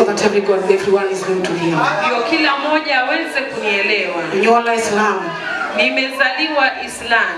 that everyone is going to hear. Ndio kila mmoja aweze kunielewa. Onyuola Islam. Nimezaliwa Islam.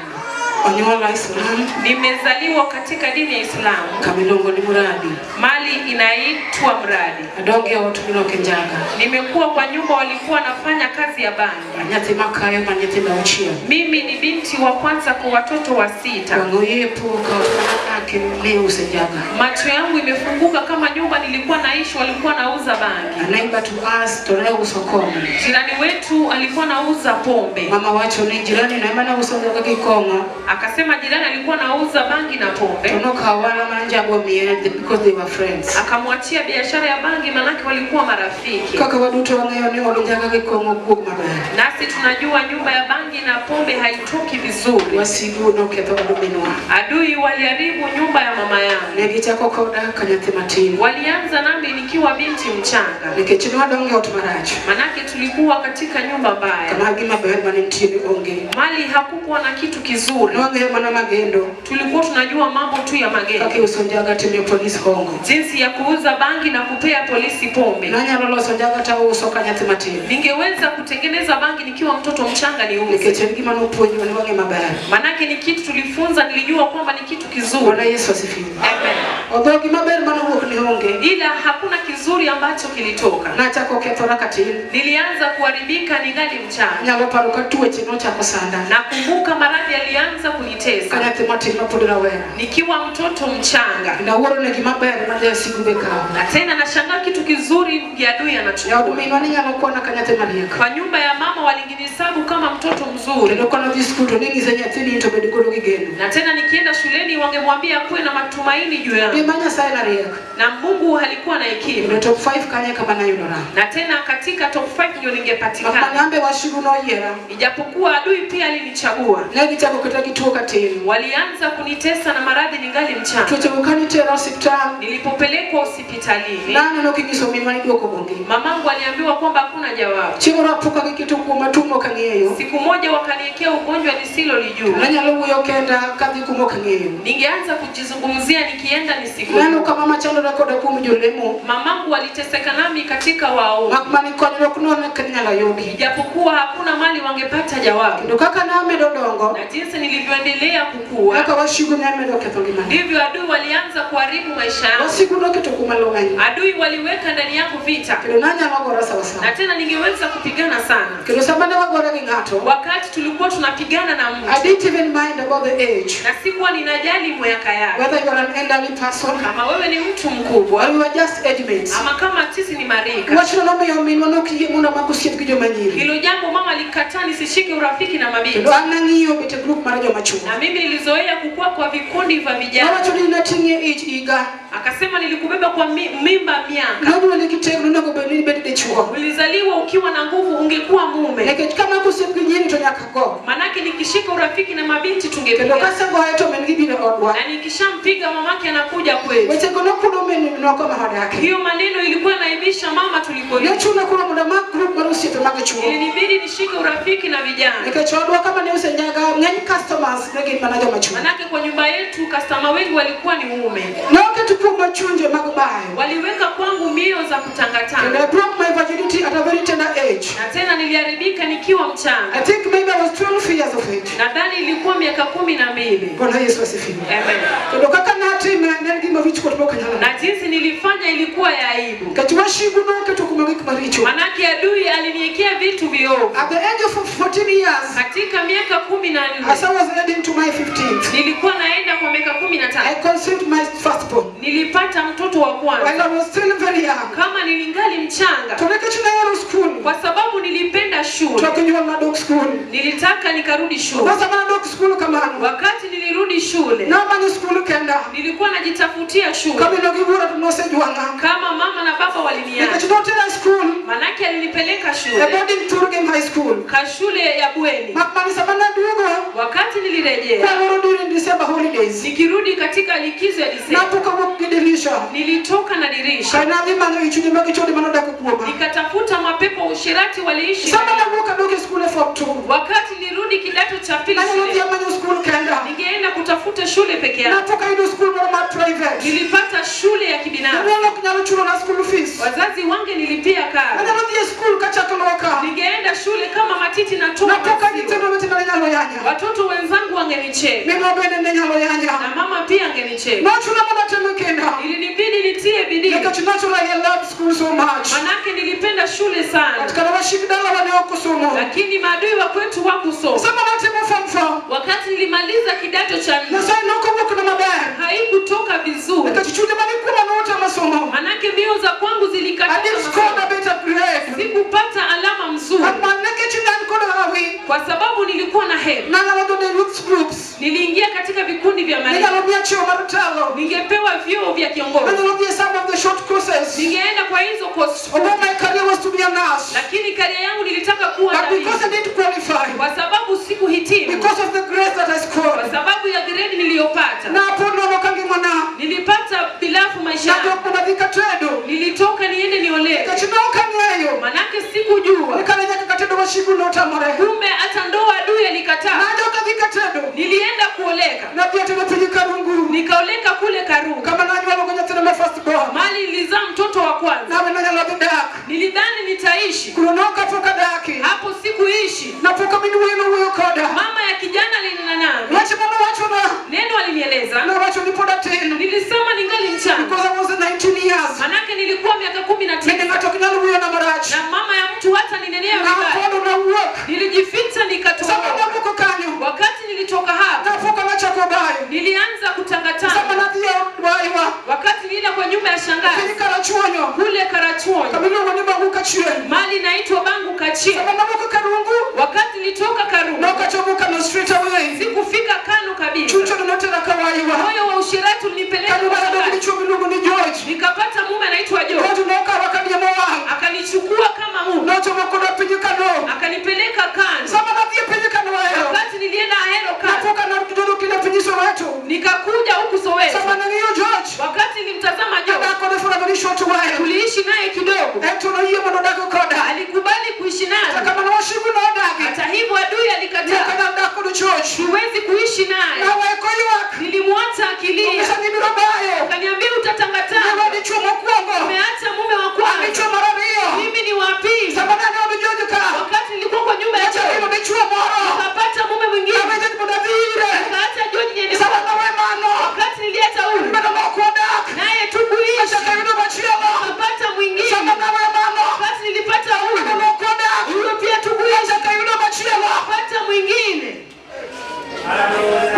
Onyuola Islam. Nimezaliwa katika dini ya Islamu. Kama iluongo ni Muradi. Mali inaitwa Mradi. Adongo e ot miloke njaga. Nimekuwa kwa nyumba walikuwa wanafanya kazi ya bangi. Nyathi makayo ma nyithindo auchiel. Mimi ni binti wa kwanza kwa watoto wa sita. Wang' oyepo ka ot manadake ne use njaga. Macho yangu imefunguka kama nyumba nilikuwa naishi walikuwa nauza bangi. A neighbor to us to ne uso kong'o. Jirani wetu alikuwa nauza pombe. Mama wacho ni jirani no ema ne uso njaga gi kong'o. Akasema jirani alikuwa nauza bangi na pombe. To nokawo ohala mar njaga omiye because they were friends. Akamwachia biashara ya bangi manake walikuwa marafiki. Kaka waduto wang'eyo ni od njaga gi kong'o ok wuog maber. Nasi tunajua nyumba ya bangi na pombe haitoki vizuri. Wasigu noketho od minwa. Adui waliharibu nyumba ya mama yangu. Ne gichako koda ka nyathi matin. Walianza nami nikiwa binti mchanga, Nikech ne wadongo e ot marach. manake tulikuwa katika nyumba mbaya. Kama gima ber mane nitie ne onge. Mali hakukuwa na kitu kizuri, Ne wang'eyo mana magendo. tulikuwa tunajua mambo tu ya Kaka magendo, iuso njaga timiyo polis hongo. jinsi ya kuuza bangi na kupea polisi pombe. Nanyalo loso njaga tauso ka nyathi matin. Ningeweza kutengeneza bangi nikiwa mtoto mchanga niuze, Nikech en gima nopuonjwa ne wang'e maber. manake ni kitu tulifunza, nilijua kwamba ni kitu kizuri. Bwana Yesu asifiwe. Amen. Although gima ber manowuok ne onge. Ila hakuna kizuri ambacho kilitoka. Nachako kethora katin. Nilianza kuharibika ningali mchanga. Anyalo paro ka tuoche nochako sanda. Nakumbuka maradhi yalianza Ka kunitesa nyathi matin mapod rawera. nikiwa mtoto mchanga, Kendo awuoro ne gima ber ma jasigu be kawo. na tena nashangaa kitu kizuri ya adui Jaod anachukua. minwa ne nyalo kwana ka nyathi mariek. Kwa nyumba ya mama walinihesabu kama mtoto mzuri, Kendo kanodhi skul to ne ng'ise nyathini to bed godo gi geno. na tena nikienda shuleni wangemwambia kuwe na matumaini juu yangu, Gima Nyasaye ne riek. na Mungu alikuwa na hekima, Kendo top 5 kanyo kama nayudora. na tena katika top 5 ndio ningepatikana, Makmana ambe wasigu noyiera. ijapokuwa adui pia alinichagua. Ne gichako keta gi tuo katin. Walianza kunitesa na maradhi ningali mchanga. Tuoche go kanitera osiptal. Nilipopelekwa hospitalini, Naneno kinyiso minwa ni duoko onge. mamangu aliambiwa kwamba hakuna jawabu. Chieng' moro apuka gi kitu kuoma tuo mok ang'eyo. Siku moja wakaniwekea ugonjwa nisilolijua. Nanyalo wuoyo kenda kadhi kuma ok ang'eyo. Ningeanza kujizungumzia nikienda nisiku. Neno ka mama chandore koda kuom jolemo. Mamangu aliteseka nami katika wao, Mak mane konyruok no ok inyalo yudi. ijapokuwa hakuna mali wangepata jawabu. Kendo kaka namedo dongo, Na jinsi nilivyoendelea kukua, kaka wasigu ne medo ketho ngimana. ndivyo adui walianza kuharibu maisha yangu. Wasigu noketo kuma lweny. Adui waliweka ndani yangu vita, Kendo nanyalo gora sawasawa. na tena ningeweza kupigana sana. Kendo sama ne wagore gi ng'ato, Wakati tulikuwa tunapigana na I mtu, didn't even mind about the age. na sikuwa ninajali miaka yake, Whether you are an elderly person kama wewe ni mtu mkubwa or we were just age mates. ama kama sisi ni marika. Wachno nomiyo minwa nok yie mondo amak osiep gi joma nyiri. Hilo jambo mama alikataa nisishike urafiki na mabinti, Kendo an nang'iyo bet e grup mar joma chuo. na mimi nilizoea kukua kwa vikundi vya vijana. Nowacho ni nating'e ich higa. Akasema nilikubeba kwa mimba miaka, Nonyuoli gi tegno onego bed ni ibed dichuo. ulizaliwa ukiwa na nguvu, ungekuwa mume. Nikech kamako osiep gi nyiri to nyaka go. Manake nikishika urafiki na mabinti Kendo tungepigana, kasegoye to min gi biro e odwa. na nikishampiga mamake anakuja kwetu. Wechego nokudo minwa kama wadake. Hiyo maneno ilikuwa inaibisha mama Ne tulikoishi. chuna koro mondo amak grup mar osiepe mag chuo. Ilinibidi nishike urafiki na vijana, Nikech odwa kama ne use njaga ng'eny customers ne gin mana joma chuo. manake kwa nyumba yetu kastama wengi walikuwa ni uume. Noketo kuoma chunje mag bayo. Waliweka kwangu mio za And I kutangatanga, broke my virginity at a very tender age. na tena niliharibika nikiwa mchanga. I think maybe I was 12 years of age. Nadhani ilikuwa miaka 12. Bwana Yesu asifiwe. Amen. Kendo kaka natime ne en gima wich kuot mok anyal. Na jinsi nilifanya ilikuwa ya aibu, Nikech wasigu noketo kuoma gik maricho. manake adui aliniwekea vitu viovu. At the age of 14 years, Katika miaka 14 as I was heading to my 15th, nilikuwa naenda kwa miaka 15, I conceived my firstborn. nilipata mtoto wa While kwanza I was still very young. kama nilingali mchanga, To nikech nahero skul, kwa sababu nilipenda shule, to ok nyuol nadok skul. nilitaka nikarudi shule. Koro sama nadok skul kamano, Wakati nilirudi shule, namanyo skul kenda. nilikuwa najitafutia shule Ka minwa gi wuora to nosejwang'a. kama mama na baba waliniacha, Nikech notera skul, manake alinipeleka e shule boarding Thurgem High School. ka shule ya bweni. Mak mana sama naduogo, Wakati nilirejea kaloro during December holidays, nikirudi katika likizo ya Disemba, napuko awuok gi dirisha. nilitoka na dirisha Kae nadhi manyo ich udi mag chode manodak kuoma. nikatafuta mapepo usherati waliishi. Sama nawuok adok e skul e form 2, Wakati nilirudi kidato cha pili nanyalo dhi shule, amanyo skul kenda. ningeenda kutafuta shule. shule peke yangu. Napok ayudo skul moro mar private. Nilipata shule ya kibinafsi. Jonyuol ok nyalo chulona school fees. Wazazi wangenilipia karo. Anyalo dhi e skul kachak loka. Ningeenda shule kama matiti na toa Napok maziwa. nyithindo wetena ne nyalo yanya. Watoto wenzangu wangenicheka Minwa bende ne nyalo yanya. na mama pia angenicheka. Nochuna mondo atim kinda. Ilinibidi nitie bidii, Nikech naturally I loved school so much. manake nilipenda shule sana, But kata wasik dalawa ne ok osomo. lakini maadui wa kwetu wakusoma. Sama natimo form four, Wakati nilimaliza kidato cha nne Nyasaye nokowuokna maber. haikutoka vizuri, Nikech chunye mane kuoma notama somo. manake mbio za kwangu I zilikataa didn't score masomo. a better grade. Sikupata alama mzuri But man nikech ne an kod hawi, kwa sababu nilikuwa na hela. nanyalo donjo e youth groups. Niliingia katika vikundi vya Ne malezi, nyalo miya cheo mar telo. ningepewa vyeo vya kiongozi, Nanyalo dhi e some of the short courses. ningeenda kwa hizo course, Although my career was to be a nurse. lakini karia yangu nilitaka kuwa But because tabibu. I didn't qualify, Kwa sababu sikuhitimu, because of the grades that I kwa scored, sababu ya grade niliyopata, napod nono ka ngimana nilipata bilafu maisha yangu. nadok mana dhi katedo. Nilitoka niende niolewe, Nikech ne ok ang'eyo manake sikujua, ni kare nyaka katedo wasigu notamore. kumbe hata ndoa adui alikataa. Nadok adhi katedo. Nilienda kuoleka, Nadhi atedo piny Karungu. nikaoleka kule Karungu, Kama nanyuologo nyathina ma first born. mali nilizaa mtoto wa kwanza. Nawe nanyalo dhi dak. Nilidhani nitaishi Kuno nokapok adaki. hapo, sikuishi. Napok min wuoyi nowuoyo koda. Mama ya kijana alinena nami, Wach manowachona, neno alinieleza. nowacho ni pod atin. Nilisema ningali mchanga, Because I was 19 years. manake nilikuwa miaka 19 Bende ng'ato ok nyal wuoyona marach. na mama ya mtu hata ninenea vibaya. Napondo nawuok. Nilijificha Sama nikatoroka. nawuok kanyo, Wakati nilitoka hapo, napok nachako bayo. nilianza Sama kutangatanga. nadhi e od bayiwa, Wakati nilienda kwa nyumba ya piny shangazi Karachuonyo, kule Karachuonyo, kama iluongo ni Bangu Kachien. mali inaitwa Bangu Kachien. Sama nawuok Karungu, Wakati nilitoka Karungu, nokachopo Kano straight away. sikufika Kano kabisa. Chuny to notera Kawaiwa. Moyo wa usherati ulinipeleka Kanyo kwa nadok shangazi. dichuo miluongo ni George. Nikapata mume anaitwa Joe, George nokawa kadiemo wang'. akanichukua kama mume, Nochomo koda piny Kano. akanipeleka Kano. Sama nadhi e piny Kano ahero, Wakati nilienda Ahero Kano, napok anayudo kinda piny Soweto. nikakuja huku Soweto. Sama nang'iyo George, Wakati nilimtazama Joe, nadak kode for a very short while. tuliishi naye kidogo, En to noyie mondo odag koda. alikubali kuishi Kata nami. kamano wasigu nodagi. Hata hivyo adui Ne ok alikataa, anyal dak kod George. siwezi kuishi naye. Naweyo koywak. Nilimwacha akilia, Onyisa ni ibiro bayo. akaniambia utatangatanga, Nawe dichuo mokwongo. umeacha mume wa An kwanza, dichuo mar ariyo. mimi ni wa pili. Sama nane od George ka, Wakati nilikuwa kwa nyumba ya nachako Joe, yudo dichuo moro. nikapata mume mwingine, Nawe George mondo adhi ire. nikaacha George niende Sama kwake. nawe mano, Wakati niliacha huyu bedo ma ok wadak. naye tu kuishi, Achako ayudo machielo. nikapata mwingine. Sama nawe mano, Wakati nilipata bedo huyu ma ok wadak. huyo pia tu kuishi, Achako ayudo machielo. nikapata mwingine.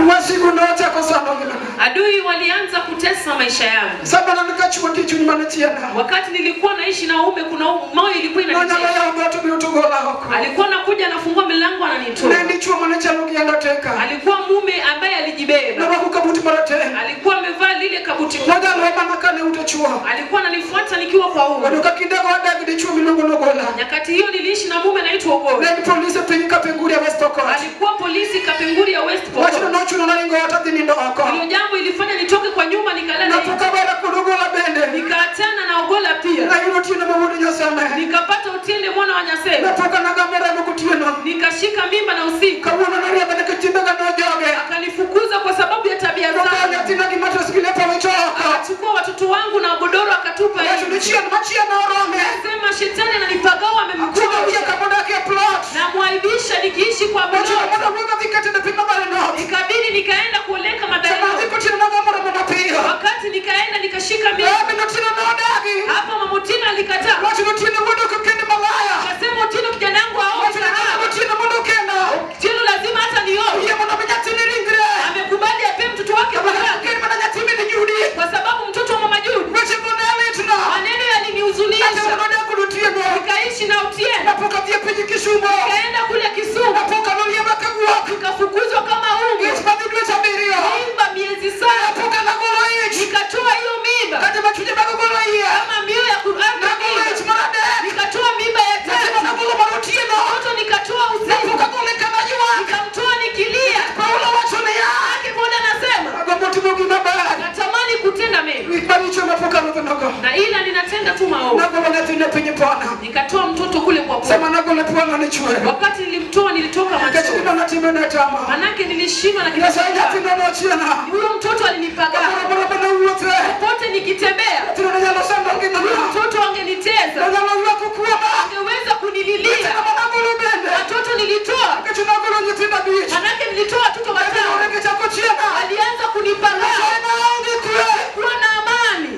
Wasigu nochako sando ngimana. Adui walianza kutesa maisha yangu. Sama nan kachuo nitie chuny mane chiena. Wakati nilikuwa naishi na ume, kuna moyo ilikuwa Nonyalo inanitesa. yawo dhoot obiro to gola oko. Alikuwa anakuja anafungua milango ananitoa. Ne en dichuo mane chalo gi undertaker. Alikuwa mume ambaye alijibeba, Norwako kabut marateng'. alikuwa amevaa lile kabuti kubwa. Nonyalo mana kane ute chuo. Alikuwa ananifuata nikiwa kwa ume. Kendo ka kindego wadak gi dichuo miluongo ni Ogola. Nyakati hiyo niliishi na mume anaitwa Ne Ogola. en polis e piny Kapenguria West Pokot. Alikuwa polisi Kapenguria ya West Wachno Pokot. nochuno naringo ot adhi nindo oko. Hilo jambo ilifanya nitoke kwa nyumba nikalala Napok nje. awera kod Ogola bende. Nikaachana na Ogola pia. Nayudo Otieno ma wuod Nyaseme. Nikapata Otiende mwana wa Nyasebe. Napok anagamo remo gotieno. Nikashika mimba na usiku. Kawuono noriemba nikech timbega nojoge. Akanifukuza kwa sababu ya tabia Nokawo zangu. nyathina gi matres gi lepa owito oko. Akachukua watoto wangu na godoro akatupa Owacho ni nje. chien machien orome. Sema shetani ananipagawa Chuno wiye amemkosha. kama odak e plot. Namwaibisha nikiishi kwa Ochuno plot. mondo awuog adhi katedo piny Mathare North. Ikabidi nikaenda kuoleka Mathare Sama adhi North. kotieno nagamo remo mapiyo. Wakati nikaenda nikashika mimba. Min Otieno nodagi. Hapo mama Otieno alikataa. Wacho ni Otieno wuod ok kend malaya. Akasema Otieno kijana wangu haoe Wacho ni kahaba. Otieno mondo okenda. Otieno lazima hata nioe. Oyie mondo omi nyathine ringre. Amekubali ape mtoto wake Kamano baraka. ok kend mana nyathi min Judi. Kwa sababu mtoto wa mama Judi. Weche mone litna. Maneno Ate yalinihuzunisha. mondo odak kod Otieno. Nikaishi na Otieno. Napok adhi e piny Kisumo. Nikaenda kule Kisumu. Napok anoriemba kawuok. Nikafukuzwa kama Ich ungo. madhi dweche abiriyo. Mimba miezi 7. Napok anagolo ich. Nikatoa hiyo mimba. Kata ma chunye mag ogolo iye. Kama mbio ya kuaga Nagolo mimba. ich mar adek. Nikatoa mimba ya Nyathina tatu. nagolo mar Otieno. Mtoto nikatoa usiku. Napok agole kama ywak. Nikamtoa nikilia. Paulo wacho niya. Yake Bwana anasema Agombo timo gima ber. natamani kutenda mema Gik maricho mapok arodhonogo. na ila ninatenda tu maovu. Nagolo nyathina nyathine piny pona. Nikatoa mtoto kule kwa Sama pona. nagole pona ne chwer. Wakati nilimtoa nilitoka Nikech machozi, gima natime ne tama. manake nilishindwa na Nyasaye kilichotaka. nyathino nochiena. Huyo mtoto alinipagaa Kamoro moro mane wuothe. popote nikitembea, Nyathino ne nyalo sando huyo ngimana. mtoto angenitesa, Ne nyalo ywak kuoma. angeweza kunililia. Nyithindo managolo bende. Watoto nilitoa, Nikech nagolo nyithindo abich. manake nilitoa watoto Nyathino watano, ne gichako chiena. alianza kunipagaa Nyasaye naonge kwe. kuwa na amani.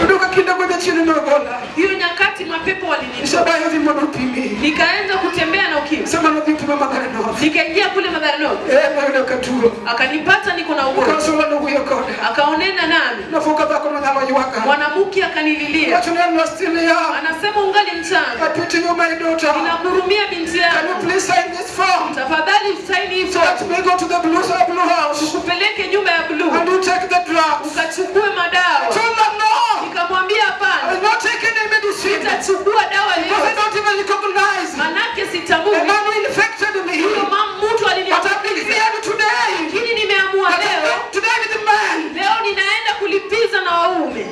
Yudo ka kinde go jachien nogola. Hiyo nyakati mapepo walinitoa, Isebayo dhi mondo opimi. nikaanza kutembea na ukimwi, Sama nodhi opima Mathare North. nikaingia kule Mathare North, Eh, noyudo ka tuo. akanipata niko na ugonjwa, Kansula nowuoyo koda. akaonena nami, Nafuka dhako nonyalo ywaka. mwanamke akanililia, Wacho ni you are still young. anasema ungali mchanga, I pity you, my daughter. ninakuhurumia binti Can you yangu, please sign this form? tafadhali saini hii So fomu, that we go to the blue house kupeleke nyumba ya bluu and you take the drugs. ukachukue I madawa. told them no. Nikamwambia I hapana, will not take any medicine sitachukua dawa because I yoyote, don't even recognize manake sitambui the man who infected me. huyo mtu But I've aliniambukiza, declared today lakini nimeamua that I'm leo, going to die with the man. leo ninaenda kulipiza na waume.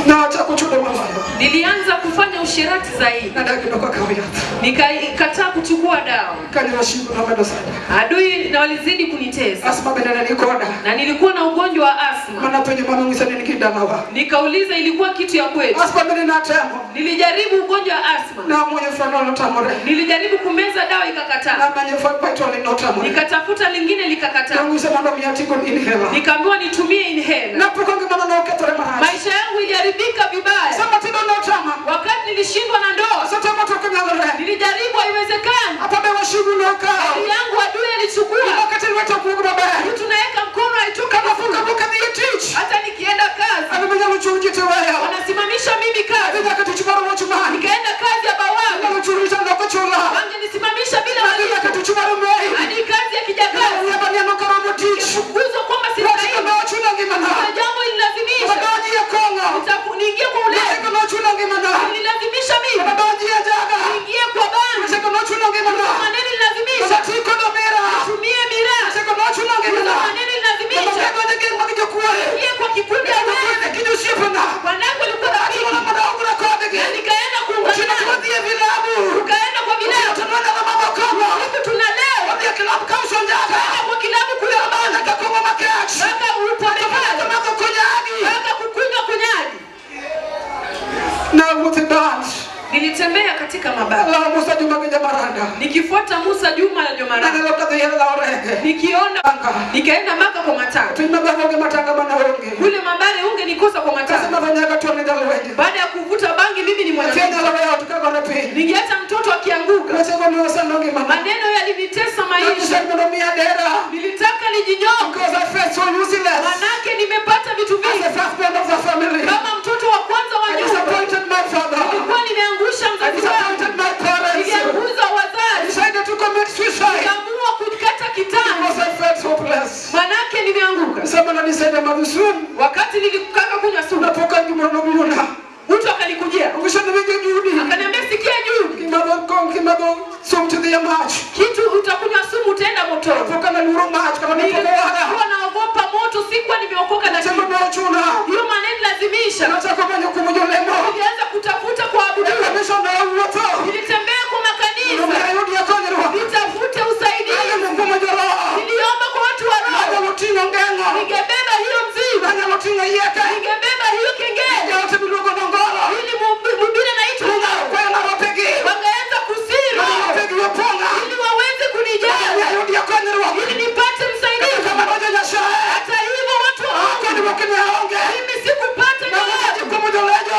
Nachako chudo moloyo. Nilianza kufanya usherati zaidi, Nadagi nok akawo yath. nikakataa kuchukua dawa. Kane wasigu nomedo sanda. Adui na walizidi kunitesa, Asma bende ne nikoda. na nilikuwa na ugonjwa wa asma. Mana penjo mane onyisa ni en dalawa. Nikauliza ilikuwa kitu ya kwetu. Asma bende natemo. Nilijaribu ugonjwa wa asma, Namuonyo Franol notamore. nilijaribu kumeza dawa ikakataa, Namanyo Vitolin notamore. nikatafuta lingine likakataa, Nonyisa mondo omiya ati kod inhaler. nikaambiwa nitumie inhaler. Napuko ngimana nokethore marach. Maisha yangu iliharibika vibaya. Sama tindo notama. Wakati nilishindwa na ndoa, Asetemo to ok nyalore. nilijaribu, haiwezekani. Apabe wasigu nokawo. Hali yangu adui alichukua, Gima kata lweta ok wuog maber. mtu naweka mkono haitoki Kata vizuri. fuka buka dhi e tich. Hata nikienda kazi An ema nyalo chung ji tiweyo. wanasimamisha mimi Adhi kazi, nyaka tich mar watchman. nikaenda kazi ya bawabu Anyalo chung ji to ok chula. wangenisimamisha bila Adhi nyaka malipo, tich mar maid. hadi kazi ya kijakazi Riemba ni an ok aromo tich. fukuzwa kwamba Wachno sistahili. nochuno ngimana. Kuna jambo ililazimisha Adonji e kong'o. Niingie kwa ulevi, Wachno nochuno ngimana. ililazimisha mimi Adonji e njaga. niingie kwa bangi, Wachno nochuno ngimana. maneno ililazimisha Ati kod omera. tumie miraa, Wachno nochuno ngimana. maneno ililazimisha Adonji e geng mag jokuoye. niingie kwa kikundi ya wezi. Kiny osiepena. Wanangu walikuwa rafiki Achino mondo aura kodgi. na nikaenda kuungana Ochino nao, wadhi e vilabu. tukaenda kwa vilabu, Ochino wanalo madho kong'o. siku tunalewa Wadhi e club kauso njaga. kwenda kwa kilabu kule Nyaka kong'o makech. mpaka upomekali Madho konyagi. mpaka kukunywa kunyagi. Nawuotho e bas. Nilitembea katika mabara Lawo Musa Juma gi Jamaranda. nikifuata Musa Juma na Jomaranda, Naneno kadhi e lawo rege. nikiona Anga. nikaenda mpaka kwa matanga Piny maber onge matanga mana onge. kule mabare, ungenikosa kwa Kase matanga. madho nyaga to ni jalweny. Baada ya kuvuta bangi, mimi ni Nyathi mwanamke, nyalo weyo ot kagore piny. ningeacha mtoto akianguka. Wechego ne osando ngimana. Maneno yalinitesa maisha, Nanyisa mondo miya dera. nilitaka nijinyonge, Because I felt so useless. manake nimepata vitu As the vingi. firstborn of the family. Kama mtoto wa kwanza wa I nyumba, disappointed my father. nilikuwa nimeangusha I mzazi wangu, disappointed my parents. nilianguza I wazazi, decided to commit suicide nikaamua kukata kitanda, because I felt hopeless. manake nimeanguka. Someone decided madho sum. Wakati nilikaka kunywa sumu, Napoka gimoro nobirona. mtu akanikujia Ong'isa ni winjo Judy. akaniambia, sikia juu Kimadho kong kimadho sum to the mach. kitu utakunywa sumu utaenda motoni. Napoka naluoro mach kama napoko wara. Nilikuwa naogopa moto, sikuwa nimeokoka, lakini Chemo nochuna. hiyo maneno lazimisha. Nachako manyo kuom jolemo. Nilianza kutafuta kuabudu, E kanisa nawuotho. nilitembea kwa Mondo makanisa ayud konyruok. nitafute usaidizi. Alemo kuom joroho. Niliomba kwa watu wa roho, Anyalo ting'o ngeng'o. ningebeba hiyo mzigo, Anyalo ting'o yieke. ningebeba hiyo kengele Jaote miluongo ni Ongolo. ili mhubiri anaitwa Anyalo kwayo maropegi. wangeanza kusiri Maropegi opong'a. ili waweze kunijali, Ayud konyruok. ili nipate msaidizi. Kamano jo Nyasaye. Hata hivyo watu wa Mungu, Konyruok ne aonge. mimi sikupata Nang'o jawabu. kuom jolejo.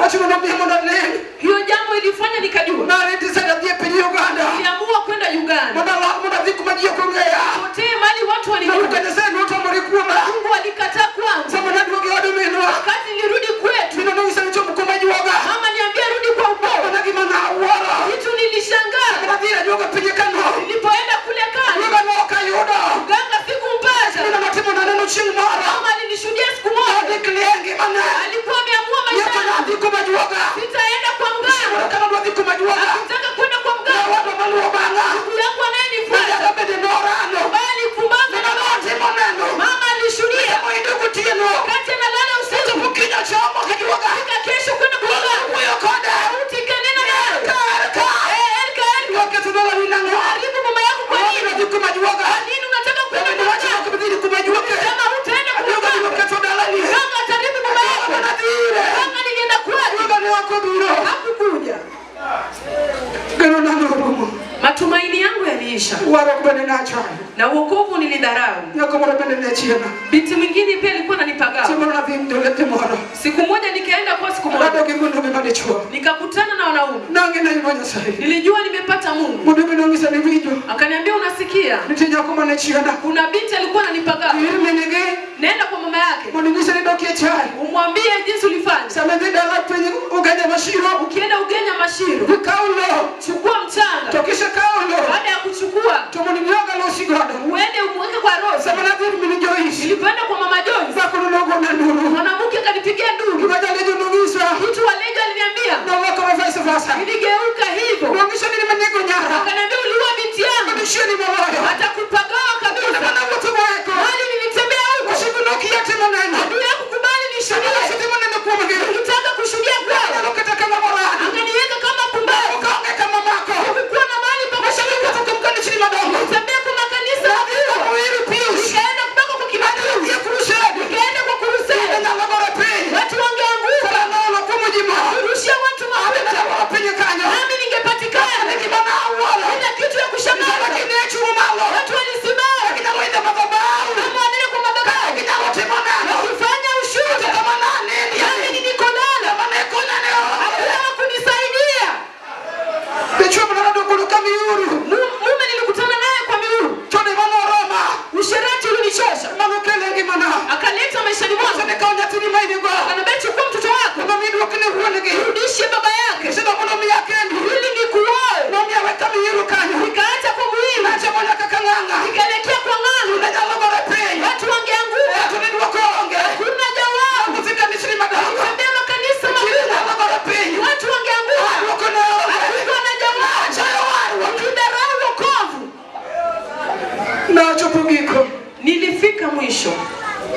Wachno nomiya mondo anen. Hiyo jambo ilifanya nikajua. Nare decide adhi e piny Uganda. Niliamua kwenda Uganda. Mondo alal mondo adhi kuma ji ok ong'eya. Potee mali watu walijua. Naluka Nyasaye notamore kuoma. Mungu alikataa kwangu. Sama naduogo e od minwa. Wakati nilirudi kwetu, Minwa nonyisa ni chom kuma juoga. Mama niambia rudi kwa ukoo. Mana gima nawuoro. Kitu nilishangaa. Sama nadhi ir ajuoga pinye Kano. Nilipoenda kule Kano, Ajuoga nok ayudo. Mganga sikumpata. Minwa notimona neno chieng' moro. Mama alinishuhudia siku moja. Nodeclare ngimana. Alikuwa ameamua maisha Nyaka yangu. nadhi kuma juoga. Sitaenda kwa mganga. Moro ka nadwa dhi kuma juoga. Hakutaka kwenda kwa mganga. Owadwa maluwo bang'a. Ndugu yangu anayenifuata. Manyaka bende norano. Ambaye alipumbaza Minwa notimo neno. Mama alishuhudia. Sama indo gotieno. Wakati analala usiku. Chopo kiny ochomo gi juoga. Fika kesho kwenda kwa mganga. Wuoyo kode. Sauti ikanena naye. Elka, Elka. Eh, Elka, Elka. Noketho dalani nang'o? Haribu mama yako kwa Owadwa nini? dhi kuma juoga. Kwa nini unataka kwenda Bende kwa wacho mganga? ok bi dhi kuma juoge. Sema hutaenda kwa Ajuoga mganga. biro ketho dalani. Mganga ataharibu mama yako. Ajuoga nadhi ire. Mganga nilienda kwake. Ajuoga ne ok obiro. Hakukuja. Geno na norumo. Matumaini yangu yaliisha Warruok bende nachayo. Na wokovu nilidharau. Nyako moro bende ne chiena. Binti mwingine pia alikuwa ananipagawa. Chieng' moro nadhi dolete moro. Siku moja nikaenda kwa siku moja. Arado gi wuondomi madichuo. Nikakutana na wanaume. Nang'e nayudo Nyasaye. Nilijua nimepata Mungu. Wuondomi nonyisa ni winjo. Akaniambia unasikia? Nitie nyako mane chiena. Kuna binti alikuwa ananipagawa. Ir minigi. Nenda kwa mama yake. Mondo inyise ni dokie chai. Umwambie jinsi ulifanya. Sama idhi dala piny Ugenya Mashiro. Ukienda Ugenya Mashiro, Ikaw lowo. Chukua mchanga. To kisekawo lowo. Baada ya kuchukua, To mondo imiyoga losi godo. Uende umweke kwa Rose. Sama nadhi ir min Joyce. Nilipoenda kwa mama Joyce, Dhakono nogona nduru. Mwanamke akanipigia nduru. Gima jalejo nonyisa. Kitu walejo aliniambia. Nolokore vice versa. Niligeuka hivyo. Nonyisa ni nimenego nyara. Akaniambia uliua binti yangu. Odiechieng' moloyo. Atakupagawa kabisa. Kuonde mana wuotho goeko. Hali nilitembea huko. Wasigu nokia timo neno. Adui hakukubali nishuhudie. Sama neno kuomgi. Ukitaka kushuhudia kwao. Nyalo keta kama morani. Angeniweka kama pumbavu. Okaonge kama mako. Hukukuwa na mahali pa Wasigu kushika. wuotho kuom kanisni madongo. Nilitembea kwa makanisa makubwa. Nadhi Pius. Nikaenda mpaka kwa Kimathi. Adhi e crusade. Nikaenda kwa crusade. Nyalo gore piny. Watu wangeanguka. Kara noolo kuom ji moro. Kurushia watu Abe mafuta. nyalo gore piny kanyo. Nami ningepatikana. Gima nawuoro. Bila kitu ya kushangaza. Lakini ne chung' malo. Watu walisimama. Ginyalo idho madhabahu. Kama wanene kwa madhabahu. Ginyalo timo neno. Wakifanya ushuhuda. Kata mana anindie. Nami nilikolala. Kama ne konya ne onge. Hakuna wa kunisaidia. Dichuo mane odok ka miuru. Mume nilikutana naye kwa miuru. Chode mane oroma. Usherati ulinichosha. Manokele ngimana. Akaleta maishani mwangu. Wacho ni kaw nyathini ma in go. Akaniambia chukua mtoto wako. Mondo mi duokne wuon-gi. Rudishie baba yake. Isedo mondo miya kendi. Ili nikuoe. Nomiya we ka miuru kanyo. Nikaacha kumuiba. Nachomo nyaka ka ng'ang'a. Nikaelekea kwa ng'ang'a. Ne nyalo gore piny. Watu wangeanguka. To ne duoko onge. Hakuna jawabu. Wuotho e kanisni madongo. Nilitembea makanisa Chiri makubwa. nyalo gore piny. Watu wangeanguka. Duoko ne onge. Hakukuwa na jawabu. Achayo warruok. Ukidharau wokovu. Nachopo giko. Nilifika mwisho.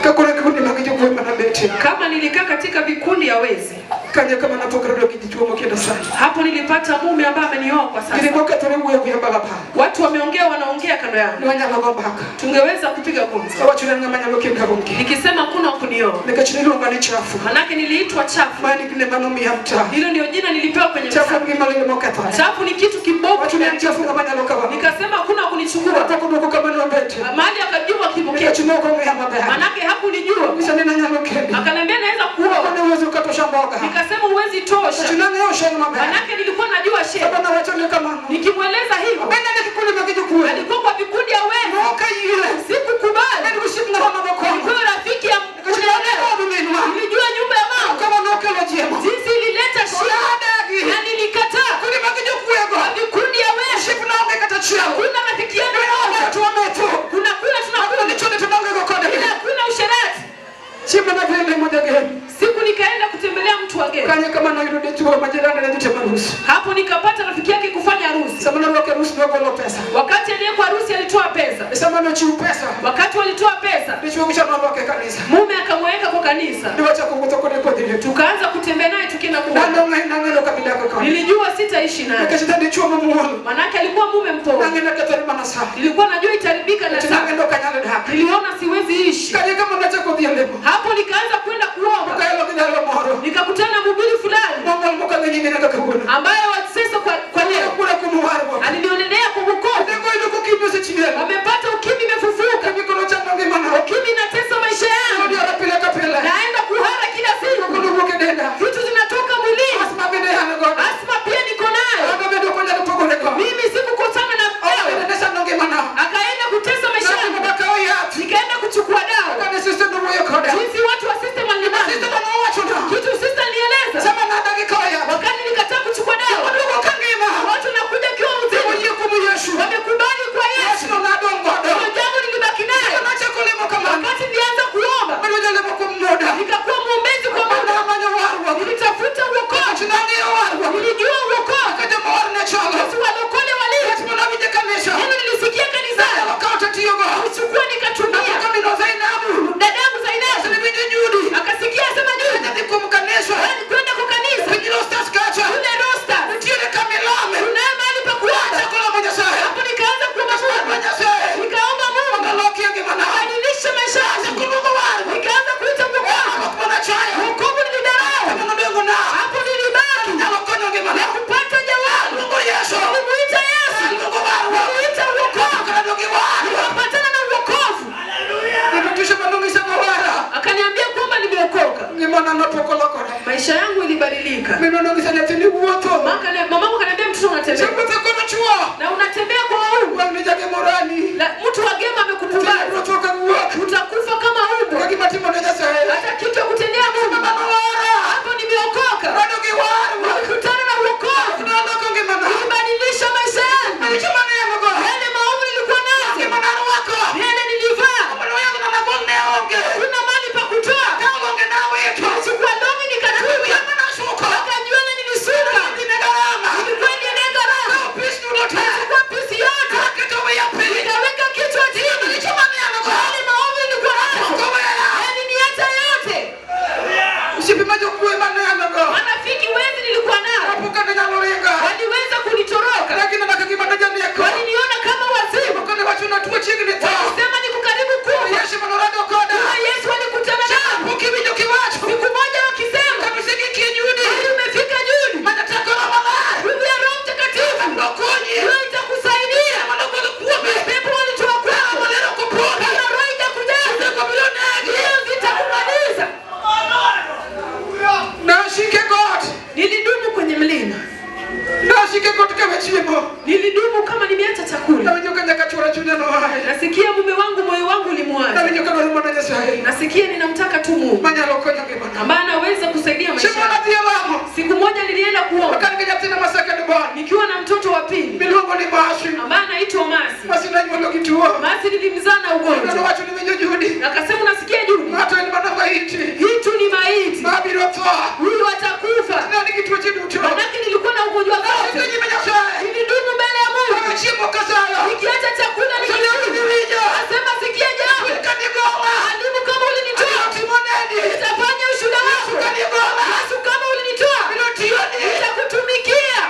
Ka koro kikundi mag jokuoye mana betie. Kama nilikaa katika vikundi ya wezi. Kanyo kama napok arado gi dichuo mokendo sani. Hapo nilipata mume ambaye amenioa kwa Gini sasa. mokethore wuoyo gi barabara. Watu wameongea, wanaongea kando yangu. Ne wanyalo go mbaka. Tungeweza kupiga gumzo. Awacho ni an ng'ama nyalo kendo aonge. Nikisema hakuna wa kunioa. Nikech niluonga ni chafu. Manake niliitwa chafu. Ma nickname manomiya mtaa. Hilo ndio jina nilipewa kwenye Chafu mtaa. en gima lilo mokethore. Chafu ni kitu kibovu. Awacho ni an chafu ng'ama nyalo kawa. Nikasema hakuna wa kunichukua. Napok odwoko kama ne wabetie. Mahali akajibu akipokea. Nikech ne ok ong'eya maber. Manake hakunijua. Nyisa ni nanyalo kendo. Akaniambia naweza kuoa. Kane uwezi ukatosha mboga. Nikasema huwezi tosha. Nikech nang'eyo sheng maber. Manake nilikuwa najua shehe. Saba nawacho ni kamano. Nikimweleza hivyo, Bende ne kikundi mag jokuoye. alikuwa kwa vikundi ya wezi. Ne ok ayie. Sikukubali. Ne osiep ng'ama mokwongo. Nilikuwa rafiki ya Nikech ne aneno od minwa. Nilijua nyumba ya mama. Kama nokelo chiemo. Jinsi ilileta shida. Nadagi. Na nilikataa. Kikundi mag jokuoyego. Kwa vikundi ya wezi. Osiep naonge kata achiel. Hakuna rafiki yangu. Ne wametho. Kuna kula tunakula. Ni chode to naonge go kodgi. Ila hakuna usherati. Chieng' mane adhi limo jageno. Siku nikaenda kutembelea mtu wa geni. Kanyo kama noyudo dichuo ma jirani ne dhi timo arus. Hapo nikapata rafiki yake kufanya harusi. Sama norwako arus nogolo pesa. Wakati aliyekuwa harusi alitoa pesa. Sama nochiw pesa. Wakati walitoa pesa, Dichuo cha norwake e kanisa. mume akamweka kwa kanisa. Ne wachako wuotho kode kodhi leto. Tukaanza kutembea naye tukienda kuoga. Nang'eno kabidako kode. Nilijua sitaishi naye. Nikech ne dichuo mamuol. Manake alikuwa mume mpole. Nang'eno kethore mana sa. Nilikuwa najua itaribika na To saa. nang'eno ok anyal dak. Niliona siwezi ishi. Kanyo kama nachako dhi e lemo. Hapo nikaanza kwenda kuomba. Kaelo gi dhalo moro. Nikakutana na mhubiri fulani Mamuol mokalo nyinge nyaka kawuono. ambaye wa sasa kwa leo Kura kuom warruok. alinionelea kwa wokovu. Nego yudo kokimbi osechier. Wamepata ukimwi imefufuka. Ukimwi koro chando ngimana. Ukimwi inatesa maisha yangu. Odiora pile ka pile. Naenda kuhara kila siku. Koro wuok e denda. Vitu zinatoka mwilini. yangu ilibadilika. Minwa nong'isa nyathini wuotho. Mamangu kaniambia mtoto unatembea. Wuotho kono chuo. Na unatembea kwa waume. Wang' ni jagemorani. Mtu wa gema amekukubali. Wuotho ka guok. Utakufa kama umbwa. Ka gima timo ne Nyasaye. Hata kitu ya kutendea Mungu. Mama noora. Hapo nimeokoka. Rado gi warruok. Nilikutana na wokovu. Noloko ngimana. Nilibadilisha maisha yangu. Maricho mane an-go. Yale maovu nilikuwa nayo. Ngima narwako. Yale nilivaa. Mano yadhno nagol ne onge. Kuna mali pa kutoa. Ka onge nawito. Nilichukua longi nikatupa. Wiya manasuko. Mpaka nywele nilisuka. Dhi ne garama. Ilikuwa ni gharama. Kawo pis duto te. Nilichukua pisi yote. Aketo wiya piny. Nikaweka kichwa chini. Maricho mane an-go. Yale maovu nilikuwa nayo. Ok oweya. Yaliniacha yote. Osiepe ma jokuoye mane an-go. Marafiki wezi nilikuwa nao. Kapok ne nyalo ringa. Waliweza kunitoroka. Neginena ka gima ne janeko. Waliniona kama wazimu. Moko ne wacho na tuo chiegni tho. Walisema niko karibu kufa. Yesu manorado koda. Kwa Yesu walikutana nao. Pok iwinjo kiwacho. Siku moja wakisema, Kabisa gikie Judi. "Heri umefika Judi. Mana teko Roho Maler. Nguvu ya Roho Mtakatifu Nokonyi. hiyo itakusaidia." Mano golo kuomi. Pepo walitoa kwako. Maler ok opogi. Kama Roho itakujaza, Teko biro negi. hiyo zitakumaliza. Nashike got. Nilidumu kwenye mlima. Nashike got kawe chiemo. Nilidumu kama nimeacha chakula. Nawinjo ka nyaka chuora chunya noaye. Nasikia mume wangu, moyo wangu ulimwacha. Nawinjo ka dwaro mana Nyasaye. Nasikia ninamtaka tu Mungu Manyalo konyo ngimana. ambaye anaweza kusaidia maisha. Chieng' moro yangu. adhi e lamo. Siku moja nilienda kuomba Ka an gi nyathina ma second born. nikiwa na mtoto wa pili Miluongo ni Masi. ambaye anaitwa Masi. Masi nanyuolo gi tuo. Masi nilimzaa na ugonjwa. Nowacho ni winjo Judi. Akasema unasikia Judi? Ng'ato en mana maiti. Hitu ni maiti. Ma biro tho. Huyu atakufa. Ne an gi tuoche duto. Manake nilikuwa na ugonjwa Ashike zote. nyime Nyasaye. Nilidumu mbele ya Mungu. Kawe chiemo kasayo. Nikiacha chakula To ne ok nikikula. giwinjo. Asema sikia jambo. Kanigola. Alimu kama ulinitoa. Abiro timo nedi. Nitafanya ushuhuda wako. Kanigola. Yesu kama ulinitoa. Abiro tiyoni. Nitakutumikia.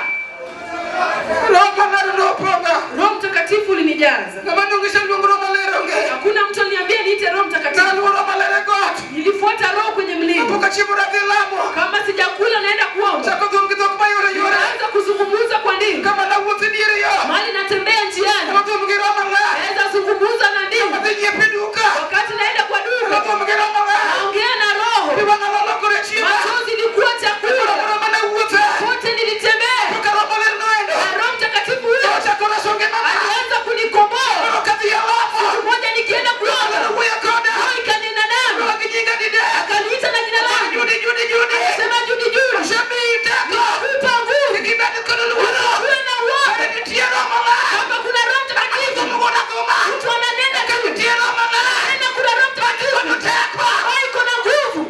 Roho Maler nopong'a. Roho Mtakatifu ulinijaza. Ng'ama nong'isa luong Roho Maler onge. Hakuna mtu aliniambia niite Roho Mtakatifu. Naluwo Roho Maler e got. Nilifuata Roho kwenye mlima. Kapok achiemo nadhi lamo. Kama sijakula naenda kuomba. Chako dhum gi dhok mayore yore. Nikaanza kuzungumza kwa ndimi. Kama nawuotho e diere yo. Mahali natembea njiani. Nadhum gi Roho Maler. Naweza zungumza na ndimi. Adhi nyiepo e duka. Wakati naenda kwa duka, Nadhum gi Roho Maler. naongea na Roho. Pi wang'a nolokore chiemba. Machozi ilikuwa chakula. Roho mane wuothe. Kote nilitembea. Koka Roho Maler noendo. Na Roho Mtakatifu huyo Nochako reso ngimana. alianza kunikomboa. Koro kadhi e lamo. Siku moja nikienda kuomba, Roho wuoyo koda. Roho ikanena nami. Roho gi nyinga didek. Akaniita na jina langu. Judi, Judi, Judi. Akasema Judi, Judi. Asemiyi teko. Nitakupa nguvu. Kik ibed kod luoro. Uwe na uoga. Kare nitie Roho Maler. Kwamba kuna Roho Mtakatifu. Dhum godo adhuma. Mtu ananena Ka tu. nitie Roho Maler. Tena kuna Roho Mtakatifu. Kod teko. Ambaye iko na nguvu.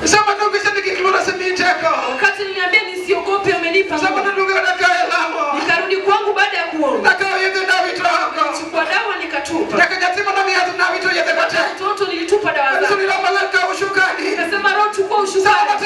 Sama nong'isa ni kik luor asemiyi teko. Wakati niliambia nisiogope, amenipa Sama nguvu. naduogo e oda kae lamo. Nikarudi kwangu baada ya kuomba. Nakawo yedhe nawito oko. Chukua dawa nikatupa. Nyaka nyathi mane miya nawito yedhe go te. Mtoto nilitupa dawa Anyiso zangu. ni Roho Maler kaw usukani. Nikasema Roho, chukua Sama usukani.